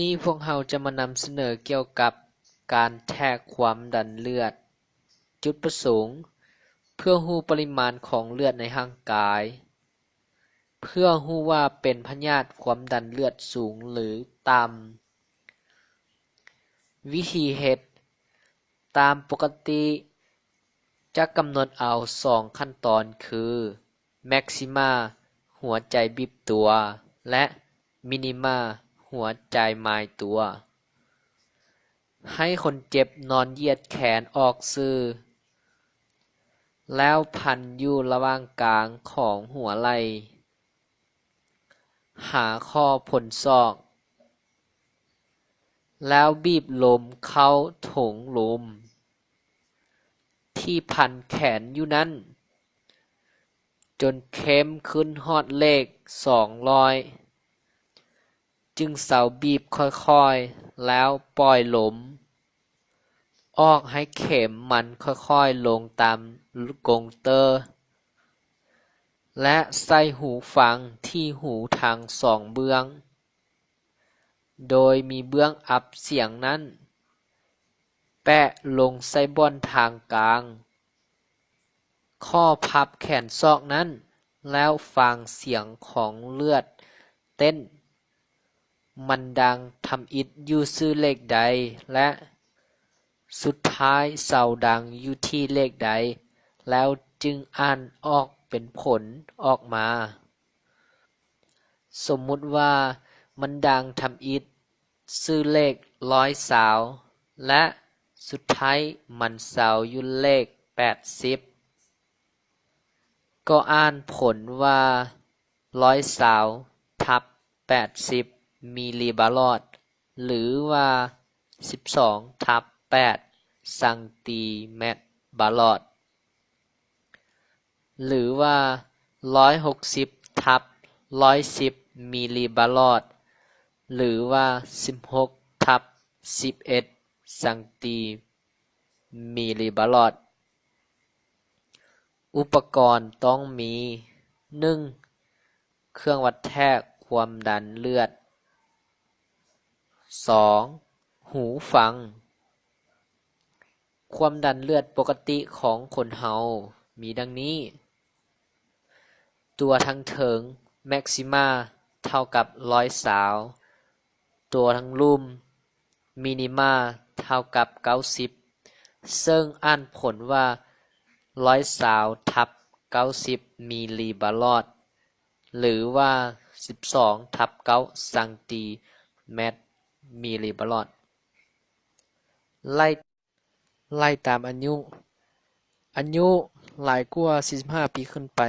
ນີ້ພວກເຮົາຈະມານຳສະເໜີກ່ຽວກັບການແທກຄວາມດັນເລືອດ. ຈຸດປະສົງ, ເພື່ອຮູ້ປະລິມານຂອງເລືອດໃນຮ່າງກາຍ, ເພື່ອຮູ້ວ່າເປັນພະຍາດຄວາມດັນເລືອດສູງ ຫຼື ຕ່ຳ. ວິທີເຮັດ, ຕາມປົກກະຕິຈະກຳນົດເອົາສອງຂັ້ນຕອນຄື ແມັກຊິມາ ຫົວໃຈບີບຕົວ ແລະ ມິນິມາ ຫົວໃຈໝາຍຕົວ. ໃຫ້ຄົນເຈັບນອນຢຽດແຂນອອກຊື່ ແລ້ວພັນຢູ່ລະຫວ່າງກາງຂອງຫົວໄຫຼ່ ຫາຂໍ້ພົນສອກ ແລ້ວບີບລົມເຂົ້າຖົງລົມທີ່ພັນແຂນຢູ່ນັ້ນ ຈົນເຂັ້ມຂຶ້ນຮອດເລກສອງຮ້ອຍ ຈຶ່ງເຊົາບີບຄ່ອຍໆ ແລ້ວປ່ອຍລົມອອກໃຫ້ເຂັມມັນຄ່ອຍໆລົງຕາມກົງເຕີ ແລະ ໃສ່ຫູຟັງທີ່ຫູທັງສອງເບື້ອງ ໂດຍມີເບື້ອງອັບສຽງນັ້ນແປະລົງໃສ່ບ່ອນທາງກາງ ຂໍ້ພັບແຂນສອກນັ້ນ ແລ້ວຟັງສຽງຂອງເລືອດເຕັ້ນ ມັນດັງທຳອິດຢູ່ຊື່ເລກໃດ ແລະ ສຸດທ້າຍເຊົາດັງຢູ່ທີ່ເລກໃດ ແລ້ວຈຶ່ງອ່ານອອກເປັນຜົນອອກມາ. ສົມມຸດວ່າມັນດັງທຳອິດຊື່ເລກຮ້ອຍຊາວ ແລະ ສຸດທ້າຍມັນເຊົາຢູ່ເລກແປດສິບ ກໍອ່ານຜົນວ່າຮ້ອຍຊາວທັບແປດສິບມິລລີບາລອດ ຫຼືວ່າສິບສອງທັບແປດຊັງຕີແມັດບາລອດ ຫຼືວ່າຮ້ອຍຫົກສິບທັບຮ້ອຍສິບມິລລີບາລອດ ຫຼືວ່າສິບຫົກທັບສິບເອັດຊັງຕີມິລລີບາລອດ. ອຸປະກອນຕ້ອງມີ ໜຶ່ງ ເຄື່ອງວັດແທກຄວາມດັນເລືອດ. ສອງ ຫູຟັງ. ຄວາມດັນເລືອດປົກກະຕິຂອງຄົນເຮົາມີດັ່ງນີ້: ຕົວທາງເທິງ ແມັກຊິມາ ເທົ່າກັບຮ້ອຍຊາວ, ຕົວທາງລຸ່ມ ມິນິມາ ເທົ່າກັບເກົ້າສິບ ເຊິ່ງອ່ານຜົນວ່າຮ້ອຍຊາວທັບເກົ້າສິບມິລລີບາລອດ ຫຼືວ່າສິບສອງທັບເກົ້າຊັງຕີແມັດມິລລີບາລອດ. ໄລ່ ໄລ່ຕາມອາຍຸ. ອາຍຸຫຼາຍກວ່າສີ່ສິບຫ້າປີຂຶ້ນໄປ,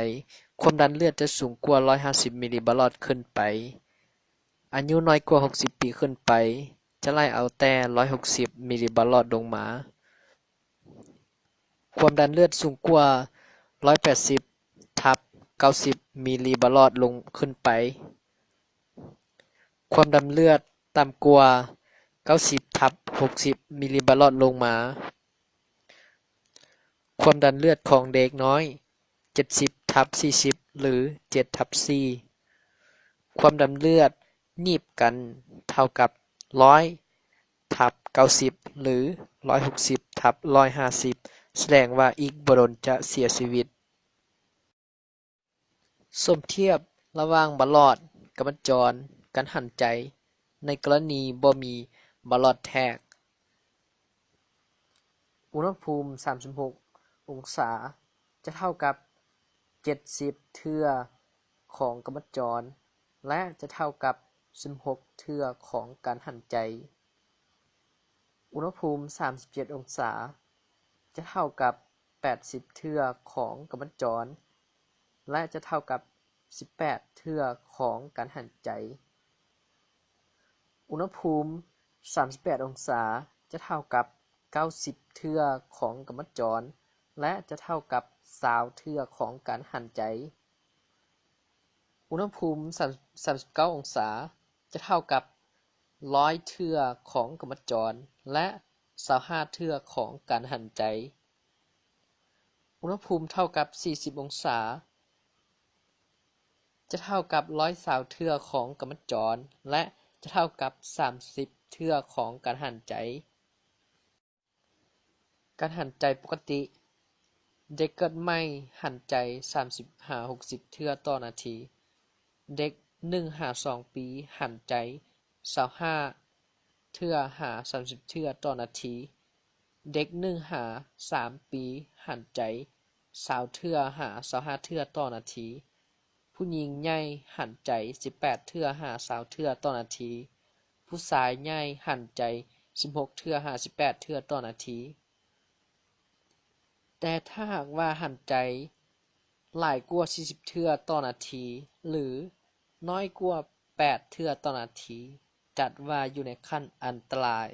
ຄວາມດັນເລືອດຈະສູງກວ່າຮ້ອຍຫ້າສິບມິລລີບາລອດຂຶ້ນໄປ. ອາຍຸນ້ອຍກວ່າຫົກສິບປີຂຶ້ນໄປ, ຈະໄລ່ເອົາແຕ່ຮ້ອຍຫົກສິບມິລລີບາລອດລົງມາ. ຄວາມດັນເລືອດສູງກວ່າຮ້ອຍແປດສິບທັບເກົ້າສິບມິລລີບາລອດລົງຂຶ້ນໄປ. ຄວາມດັນເລືອດຕ່ຳກວ່າເກົ້າສິບທັບຫົກສິບມິລລີບາລອດລົງມາ. ຄວາມດັນເລືອດຂອງເດັກນ້ອຍເຈັດສິບທັບສີ່ສິບ ຫຼື ເຈັດທັບສີ່. ຄວາມດັນເລືອດໜີບກັນເທົ່າກັບຮ້ອຍທັບເກົ້າສິບ ຫຼື ຮ້ອຍຫົກສິບທັບຮ້ອຍຫ້າສິບ ສະແດງວ່າອີກບໍ່ດົນຈະເສຍຊີວິດ. ສົມທຽບລະຫວ່າງບາລອດ, ກຳມັດຈອນ, ກັນຫັນໃຈ ໃນກໍລະນີບໍ່ມີບາລອດແທກ. ອຸນຫະພູມສາມສິບຫົກອົງສາ ຈະເທົ່າກັບເຈັດສິບເທື່ອຂອງກຳມັດຈອນ ແລະ ຈະເທົ່າກັບສິບຫົກເທື່ອຂອງການຫັນໃຈ. ອຸນຫະພູມສາມສິບເຈັດອົງສາ ຈະເທົ່າກັບແປດສິບເທື່ອຂອງກຳມັດຈອນ ແລະ ຈະເທົ່າກັບສິບແປດເທື່ອຂອງການຫັນໃຈ. ອຸນຫະພູມສາມສິບແປດອົງສາ ຈະເທົ່າກັບເກົ້າສິບເທື່ອຂອງກຳມັດຈອນ ແລະ ຈະເທົ່າກັບຊາວເທື່ອຂອງການຫັນໃຈ. ອຸນຫະພູມສາມສິບເກົ້າອົງສາ ຈະເທົ່າກັບຮ້ອຍເທື່ອຂອງກຳມັດຈອນ ແລະ ຊາວຫ້າເທື່ອຂອງການຫັນໃຈ. ອຸນຫະພູມເທົ່າກັບສີ່ສິບອົງສາ ຈະເທົ່າກັບຮ້ອຍຊາວເທື່ອຂອງກຳມັດຈອນ ແລະ ຈະເທົ່າກັບສາມສິບເທື່ອຂອງການຫັນໃຈ. ການຫັນໃຈປົກກະຕິ, ເດັກເກີດໃໝ່ຫັນໃຈສາມສິບຫາຫົກສິບເທື່ອຕໍ່ນາທີ. ເດັກໜຶ່ງຫາສອງປີຫັນໃຈຊາວຫ້າເທື່ອຫາສາມສິບເທື່ອຕໍ່ນາທີ. ເດັກໜຶ່ງຫາສາມປີຫັນໃຈຊາວເທື່ອຫາຊາວຫ້າເທື່ອຕໍ່ນາທີ. ຜູ້ຍິງໃຫຍ່ຫັນໃຈສິບແປດເທື່ອຫາຊາວເທື່ອຕໍ່ນາທີ. ຜູ້ຊາຍໃຫຍ່ຫັນໃຈສິບຫົກເທື່ອຫາສິບແປດເທື່ອຕໍ່ນາທີ. ແຕ່ຖ້າຫາກວ່າຫັນໃຈຫຼາຍກວ່າສີ່ສິບເທື່ອຕໍ່ນາທີ ຫຼື ນ້ອຍກວ່າແປດເທື່ອຕໍ່ນາທີ, ຈັດວ່າຢູ່ໃນຂັ້ນອັນຕະລາຍ.